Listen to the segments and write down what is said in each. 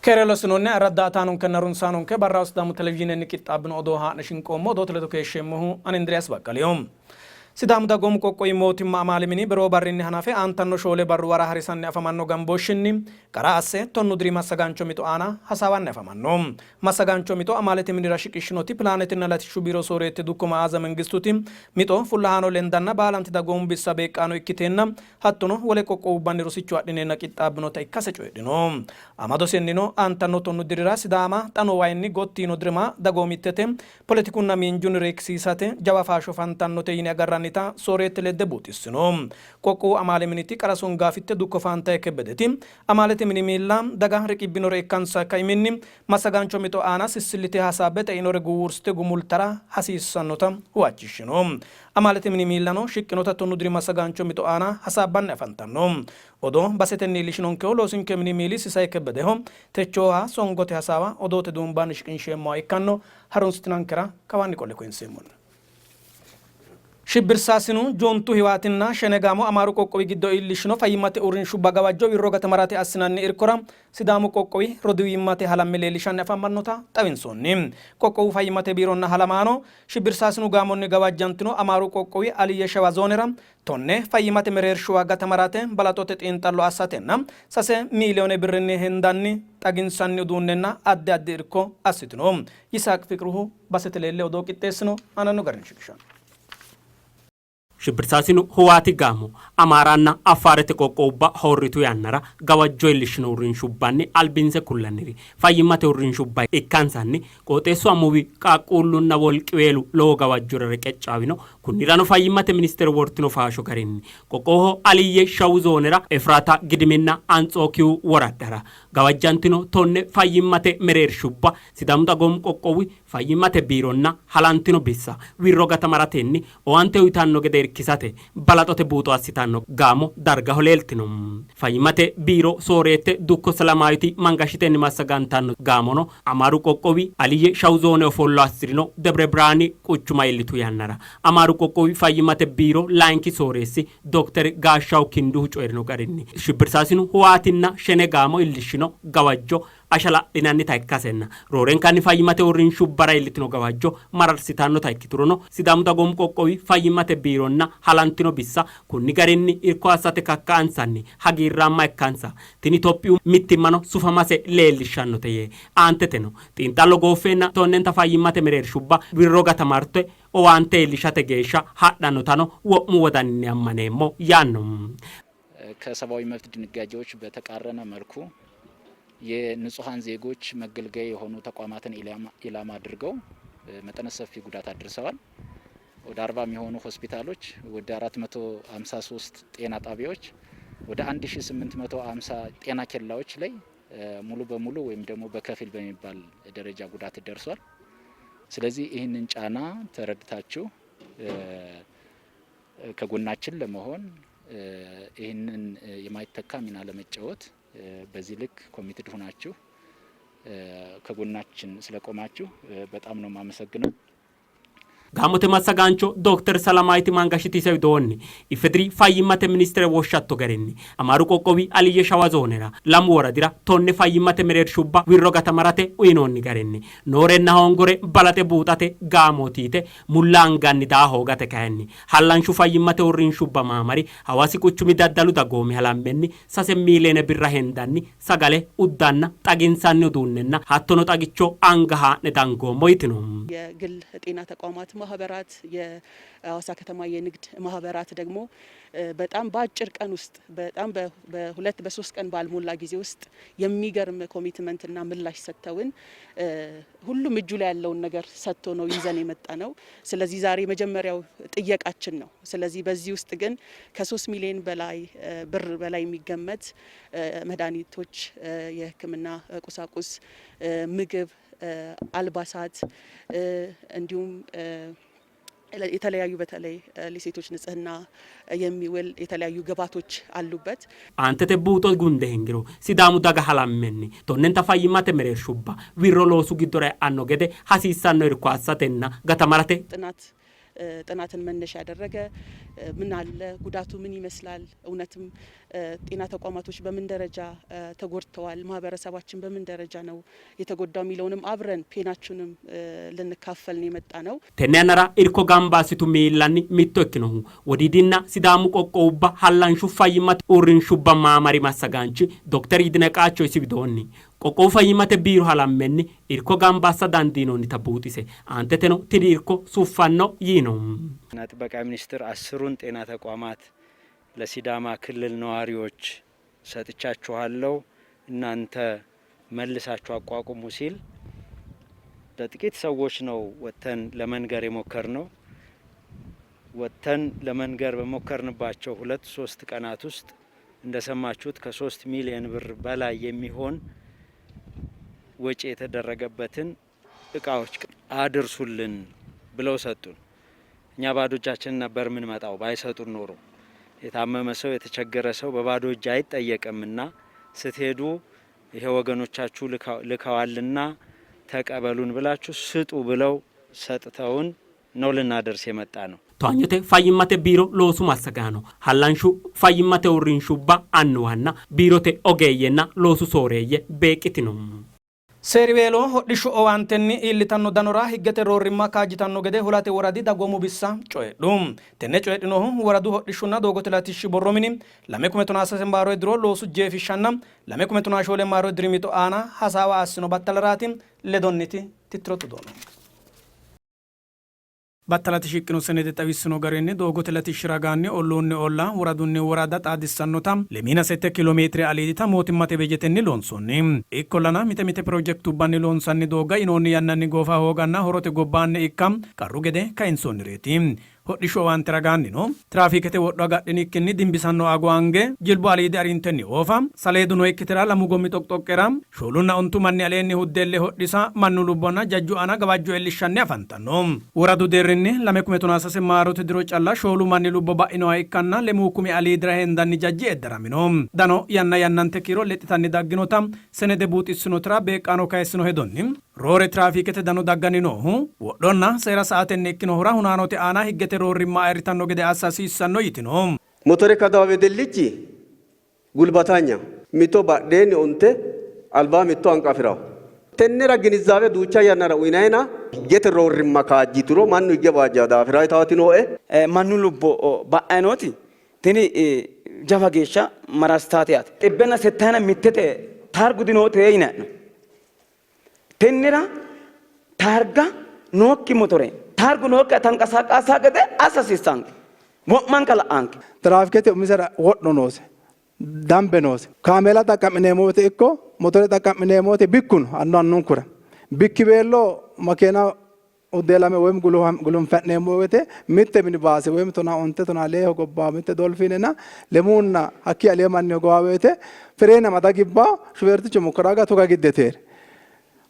Keere lossinoonni arraddaataanonkenna runsaanonke barraho Sidaamu Televizhiinenni qixxaabbino odoo haa'ne shinqoommo. Odoote ledo keeshsheemmohu ani Indiriyaas Baqqaliho. Sidaamu Dagoomu Qoqqowi Mootimma Amaale Mini beroo barrinni hanafe aantanno shoole barruwara harisanni afamanno gambooshshinni qara asse tonnu diri massagaancho mixo aana hasaawanni afamanno. Massagaancho mixo amaalete minira shiqishshinoti Pilaanetenna Latishshu Biiro Sooreette Dukko Ma'aaza Mengistuti mixo fullahaano lendanna baalanti dagoomu bissa beeqqaano ikkiteenna hattono wole qoqqowubbanni rosicho adhineenna qixxaabbinota ikkase coyidhino. Amadosennino aantanno tonnu dirira Sidaama xa noo wayinni gotti yiino dirima dagoomittete, poletikunna miinjunni reekkisiisate jawa faasho fantannote yine agarrannita sooreette ledde buuxissino. Qoqqowu amaale miniti qara songaafitte Dukko Faantaye Kebbedeti amaalete mini miilla daga riqibbinore ikkansa kaiminni massagaancho mixo aana sissillite hasaabbe xeinore guwuursite gumultara hasiissannota huwachishshino. Amaalete mini miillano shiqqinota tonnu diri massagaancho mixo aana hasaabbanni afantanno. Odoo basetenni iillishinonkehu loosinke mini miili Sisay Kebbedeho. Techooha songote hasaawa odoote duumbanni shiqinsheemmoha ikkanno. Harunsitinankera kawaanni qolle koyinseemmo'ne. Shibbirsaasinu, Juntu Hiwaatinna Shene gaamo Amaaru qoqqowi giddo iillishshino fayyimmate uurrinshubba gawajjo wirro gatamarate assinanni irkora Sidaamu qoqqowi roduuwimmate halamme leellishanni afamannota xawinsoonni. Qoqqowu fayyimmate biironna halamaano Shibbirsaasinu gaamonni gawajjantino Amaaru qoqqowi Aliyye Shewa zoonera tonne fayyimmate mereershuwa gatamarate balaxote xiinxallo assatenna sase miiliyoone birrinni hendanni xaginsanni uduunnenna addi addi irko assitino. Yisaaq Fiqruhu basete leelle odoo qixxeessino, aananno garinni shiqishanno. Shibbirsaasinu Huwaati gaamo Amaaranna Affaarete qoqqowubba horritu yannara gawajjo iillishshino uurrinshubbanni albinse kullanniri fayyimmate uurrinshubba ikkansanni qooxeessu amuwi, qaaqquullunna wolqiweelu lowo gawajjora reqeccaawino. Kunnirano fayyimmate ministere wortino faasho garinni qoqqowoho Aliyye Shawu zoonera Efraata Gidiminna Antsookiyu woraddara gawajjantino tonne fayyimmate mereershubba Sidaamu Dagoomu Qoqqowi Fayyimmate Biironna halantino bissa wirro gatamaratenni owaante uytanno gede irkisate balaxote buuxo assitanno gaamo dargaho leeltino. Fayyimmate Biiro Sooreette Dukko Selamaawiti Mangashitenni massagantanno gaamono Amaaru Qoqqowi Aliyye Shawu Zoone ofollo assi'rino Debirebiraani quchuma iillitu yannara Amaaru Qoqqowi Fayyimmate Biiro Layinki Sooreessi Dokter Gaashshaw Kinduhu coyi'rino garinni, Shibbirsaasinu Huwaatinna Shene gaamo iillishshino gawajjo ashala'linannita ikkasenna roorenkanni fayyimmate uurrinshubbara iillitino gawajjo mararsitannota ikkiturono Sidaamu Dagoomu Qoqqowi Fayyimmate Biironna halantino bissa kunni garinni irko assate kakka'ansanni hagiirraamma ikkansa tini Itophiyu mittimmano sufamase leellishshannote yee aanteteno xiinxallo gooffeenna tonnenta fayyimmate mereershubba wirro gatamarte owaante iillishate geeshsha hadhannotano wo'mu wodaninni ammaneemmo yaanno. ከሰብአዊ መብት ድንጋጌዎች በተቃረነ መልኩ የንጹሃን ዜጎች መገልገያ የሆኑ ተቋማትን ኢላማ አድርገው መጠነ ሰፊ ጉዳት አድርሰዋል። ወደ 40 የሚሆኑ ሆስፒታሎች፣ ወደ 453 ጤና ጣቢያዎች፣ ወደ 1850 ጤና ኬላዎች ላይ ሙሉ በሙሉ ወይም ደግሞ በከፊል በሚባል ደረጃ ጉዳት ደርሷል። ስለዚህ ይህንን ጫና ተረድታችሁ ከጎናችን ለመሆን ይህንን የማይተካ ሚና ለመጫወት በዚህ ልክ ኮሚትድ ሆናችሁ ከጎናችን ስለቆማችሁ በጣም ነው የማመሰግነው። Gaamote massagaancho Dokter Salamaayiti Mangashiti ise widoonni, IFDR Fayyimmate Ministere woshshatto garinni Amaaru qoqqowi Aliyye Shawa zoonera lamu woradira tonne fayyimmate mereershubba wirro gatamarate uyinoonni garinni noorenna hoongore balaxe buuxate gaamooti yite mulla anganni daa hoogate kayinni hallanshu fayyimmate uurrinshubba maamari Hawaasi quchumi daddalu dagoomi halammenni sase miiliyeene birra hendanni sagale, uddanna, xaginsanni uduunnenna hattono xagicho anga haa'ne dangoommo yitino. የግል ጤና ተቋማት ማህበራት፣ የሀዋሳ ከተማ የንግድ ማህበራት ደግሞ በጣም በአጭር ቀን ውስጥ በጣም በሁለት በሶስት ቀን ባልሞላ ጊዜ ውስጥ የሚገርም ኮሚትመንትና ምላሽ ሰጥተውን ሁሉም እጁ ላይ ያለውን ነገር ሰጥቶ ነው ይዘን የመጣ ነው። ስለዚህ ዛሬ መጀመሪያው ጥየቃችን ነው። ስለዚህ በዚህ ውስጥ ግን ከሶስት ሚሊዮን በላይ ብር በላይ የሚገመት መድኃኒቶች፣ የሕክምና ቁሳቁስ፣ ምግብ፣ አልባሳት እንዲሁም የተለያዩ በተለይ ለሴቶች ንጽህና የሚውል የተለያዩ ግብዓቶች አሉበት። Aantete buuxo gunde hingiro Sidaamu daga halammenni tonnenta fayyimmate mereershubba wirro loosu giddora e'anno gede hasiissanno irko assatenna gatamarate ጥናት ጥናትን መነሻ ያደረገ ምን አለ፣ ጉዳቱ ምን ይመስላል፣ እውነትም ጤና ተቋማቶች በምን ደረጃ ተጎድተዋል፣ ማህበረሰባችን በምን ደረጃ ነው የተጎዳው የሚለውንም አብረን pain ኣችንም ልንካፈል ነው የመጣነው። Tenne yannara irko gamba assitu miillanni mitto ikkinohu Wodiidinna Sidaamu qoqqowubba hallanshu fayyimmate uurrinshubba maamari massagaanchi Dokter Yidneqaacho isi widoonni qoqqowu fayyimmate biiro halammenni irko gamba assa dandiinoonnita buuxise aanteteno tini irko suffanno yiino. ጤና ጥበቃ ሚኒስቴር 10ሩን ጤና ተቋማት ለሲዳማ ክልል ነዋሪዎች ሰጥቻችኋለሁ፣ እናንተ መልሳችሁ አቋቁሙ ሲል ለጥቂት ሰዎች ነው ወጥተን ለመንገር የሞከርነው። ወጥተን ለመንገር በሞከርንባቸው 2-3 ቀናት ውስጥ እንደሰማችሁት ከ3 ሚሊዮን ብር በላይ የሚሆን ወጪ የተደረገበትን እቃዎች አድርሱልን ብለው ሰጡን። እኛ ባዶ እጃችንን ነበር የምንመጣው ባይሰጡን ኖሮ። የታመመ ሰው፣ የተቸገረ ሰው በባዶ እጅ አይጠየቅምና ስትሄዱ ይሄ ወገኖቻችሁ ልከዋልና ተቀበሉን ብላችሁ ስጡ ብለው ሰጥተውን ነው ልናደርስ የመጣነው። Towaanyote fayyimmate biiro loosu massagaano hallanshu fayyimmate uurrinshubba annuwanna biirote ogeeyyenna loosu sooreeyye beeqqitino. Seeriweelo hodhishshu owaantenni iillitanno danora higgete roorrimma kaajjitanno gede hulate woradi dagoomu bissa coyidhu. Tenne coyidhinohu woradu hodhishshunna doogote latishshi borro mini 2013 maaro diro loosu jeefishshanna 2014 maaro diri mixo aana hasaawa assino battalaraati. Ledonniti tittirotu doono. Battalate shiqqino senede xawissino garinni doogote latishshi ragaanni olluunni olla, woradunni worada xaadissannota 28 kiilo meetire aliidita mootimmate bejetenni loonsoonni. Ikkollana mite mite pirojekitubbanni loonsanni doogga yinoonni yannanni goofa hooganna horote gobbaanni ikka qarru gede kayinsoonnireeti. Hodhishshu owaante ragaannino tiraafikete wodho agadhinikkinni dimbisanno ago ange jilbu aliidi arintenni oofa, saleedu nookkitera lamu gommi xoqxoqqera 4nna 5 manni aleenni huddeelle hodhisa mannu lubbonna jajju aana gawajjo iillishshanni afantanno. Woradu deerrinni 2013 maarote diro calla 4 manni lubbo ba'inoha ikkanna 6000 aliidira hendanni jajji edderamino. Dano yanna yannante kiiro lexxitanni dagginota senede buuxissinotera beeqqaano kayissino hedonni roore tiraafikete dano dagganni noohu wodhonna seera sa'atenni ikkinohura hunaanote aana higgete roorrimma ayirritanno gede assa hasiissanno yitino. Motore kadawa wedellichi gulbatanya mitto badheenni onte alba mitto hanqafirawo. Tennera ginizaabe duucha yannara uyinayina higgete roorrimma kaajjituro mannu higge waajja daafira yitaati nooe. Mannu lubbo ba'anni nooti tini jawa geeshsha marastaate yaate. 181te taargu dinoote yinanni. Tennera taarga nookki motore taargu nookki tanqasaaqasa gede assa hasiissanke wo'manka la'anke. Tiraafikete umisera wodho noose, dambe noose. Kaameela xaqqa'mineemmo woyte ikko motore xaqqa'mineemmo woyte bikku no annu annunkura. Bikkiweello makeena uddeelame woyim gulunfe'neemmo woyte mitte minibaase woyim 95 12 hogobbawo mitte dolfiinena lemuunna hakkii alee manni hogowa woyte fireene amada gibbawo shufertichu mokkora tuga giddeteere.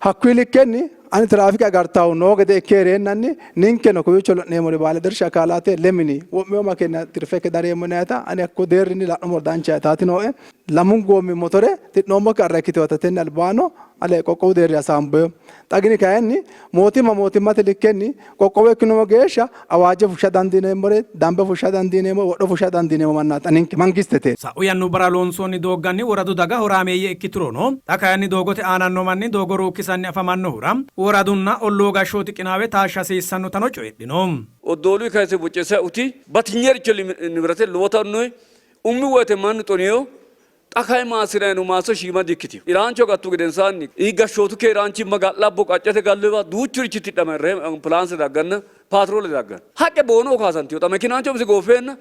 Hakkuyi likkenni ani tiraafike agartahu noo gede ikke heereennanni ninkeno kowiicho la'neemmori baale dirsha akaalaate lemini wo'mewo makeena tirfeke dareemmo yinayita ani hakko deerrinni la'nummoro dancha yitaati nooe. Lamu goommi motore tidhoommokki qarra ikkitewota tenne albaano ale qoqqowu deerri hasaamboyo. Xagini kayinni mootimma mootimmate likkenni qoqqowo ikkinummo geeshsha awaaje fushsha dandiineemmore, dambe fushsha dandiineemmo, wodho fushsha dandiineemmo mannaati ninke mangistete. Sa'u yannubbara loonsoonni doogganni woradu daga horaameeyye ikkiturono xa kayinni doogote aananno manni doogo ruukkisanni afamannohura woradunna olluu gashshooti qinaawe taashsha hasiissannotano coyidhino. Oddoolu kayse buccese uti batinyericho nibirate lowotanno ummi woyte mannu xoniyo xa kay maasirayno maaso shiima dikkitino. Iraancho gattu gedensaanni gashshootu keeraanchimma ga'labbo qaccete gallewa duuchurichi tidhama ambulaanse dagganna paatroole dagganna haqqe boono kaasantiyo xa mekinaancho bise goofeenna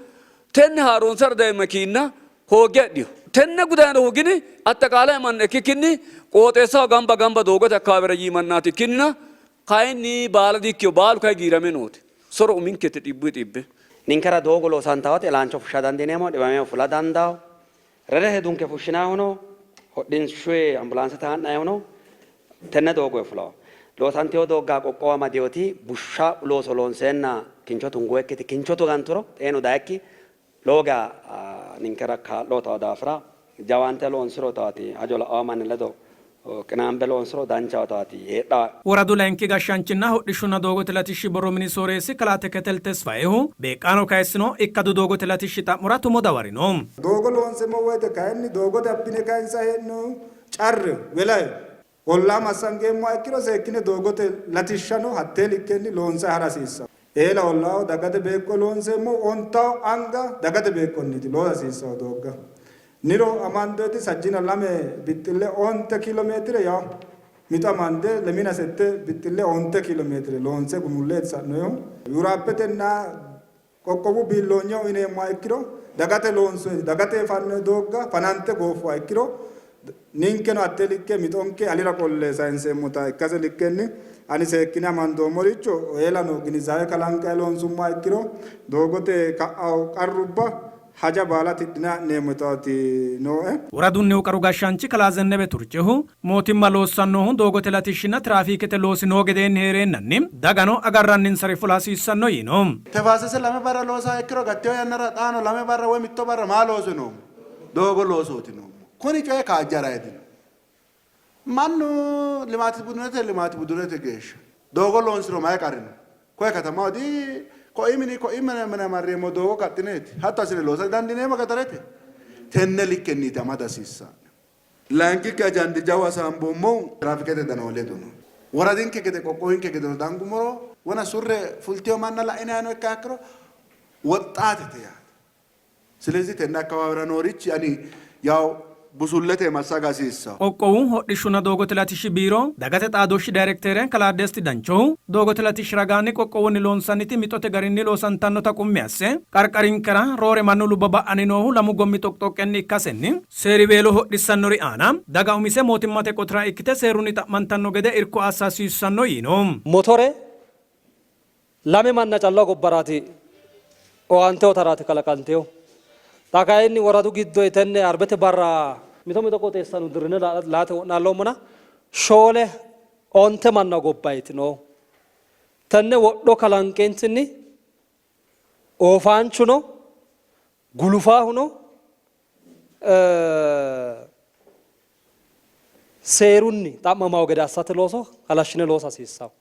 tenne haaroonsara daye mekiinna hoogge adhiyo tenne gudayno hoogini aጠቃላይ manna ikkikkinni qooxeessaho gamba gamba doogote akkawaawera yii mannaati ikkinnina kayinni baala dikkiyo baalu kay giirame nooti soro uminkete dhibbu xibbe. Ninkera doogo loosantawate elaancho fushsha dandiineemmo, dhiwameho fula dandawo, redete dunke fushshinayihuno, hodhishshu ambulaansete ha'nayihuno tenne doogoyi fulawo. Loosanteyo doogga qoqqowa amadewoti bushsha looso loonseenna kincho tungoyikkiti kincho tuganturo xeenu dayikki lowo geya ninkera kaa'lo uyitawo daafira jawaante loonsiro taati hajo la'awo manni ledo. Qinaambe loonsiro danchaho yitaati heedhaae. Woradu layinki gashshaanchinna hodhishshunna doogote latishshi borro mini sooreessi kalaa Teketel Tesfayehu beeqqaano kayissino ikkadu doogote latishshi xa'mora tumo dawarino. Doogo loonseemmo woyte kayinni doogote abbine kayinsanni hee'noonnihu carre, welayi, ollaa massangeemmoha ikkiro seekkine doogote latishshano hattee likkenni loonsanni ha'ra hasiissanno. Eela ollaaho dagate beeqqo loonseemmohu ontawo anga dagate beeqqonniiti loosa hasiissanno doogga. Niro amandoyiti sajjiina lame bixxille onte kiilo meetire yawo mixo amande lemiina sette bixxille onte kiilo meetire loonse gumulleeti sa'noyihu. Yuuraappetenna qoqqowu biilloonye uyineemmoha ikkiro dagate loonsoyiti dagate fannoyi doogga fanante gooffuha ikkiro ninkeno hatte likke mixonke alira qolle sayinseemmota ikkase likkenni ani seekkine amandoommoricho eelano ginizaawe kalanqayi loonsummoha ikkiro doogote ka'awo qarrubba haja baala tidhine ha'neemmo yitaati nooe. Woradunnihu qaru gashshaanchi kalaa Zennebe Turcehu, mootimma loossannohu doogote latishshinna tiraafiikete loosi noo gedeenni hee'reennanni dagano agarranninsari fula hasiissanno yiino. Tefaasese lame barra loosaha ikkiro gattino yannara xaano lame barra woy mitto barra maa looso noommo? Doogo loosooti noommo. Kuni coyi kaajjara dino. Mannu limaati budunete limaati budunete geeshsha doogo loonsiro mayi qarri no? Koye katamaho di koi mini koi mine mine marreemmo doogo kaxxineeti. Hatto assine loosa didandiineemmo gaxarete. Tenne likkenniiti amada hasiissanno. Layinkikki ajandi jawu hasaamboommohu tiraafikete dano ledo no. Woradinke gede qoqqowinke gedeno dangummoro wona surre fultino manna la'inayino ikkiha ikkiro woxxaatete yaate. Silezi tenne akkawaawera noorichi ani yaw busullete massaga hasiissawo. Qoqqowu Hodhishshunna Doogote Latishshi Biiro Dagate Xaadooshshi Dayrekteere Kalaa Desti Danchohu, doogote latishshi ragaanni qoqqowunni loonsanniti mixote garinni loosantannota qummi asse, qarqarinkera roore mannu lubbo ba'anni noohu lamu gommi xoqxoqqenni ikkasenni seeriweelo hodhissannori aana daga umise mootimmate qotira ikkite seerunni xa'mantanno gede irko assa hasiissanno yiino. Motore Lame manna calla gobbaraati owaante uytaraati kalaqantinohu. Xa kayinni woradu giddo tenne Arbete barra mito mito qooxeessano dirrine laate wo'naalloommona shoole onte manna gobbayiti noohu. Tenne wodho kalanqeentinni oofaanchuno gulufaahuno seerunni xa'mamawo gede assate looso halashshine loosa hasiissanno.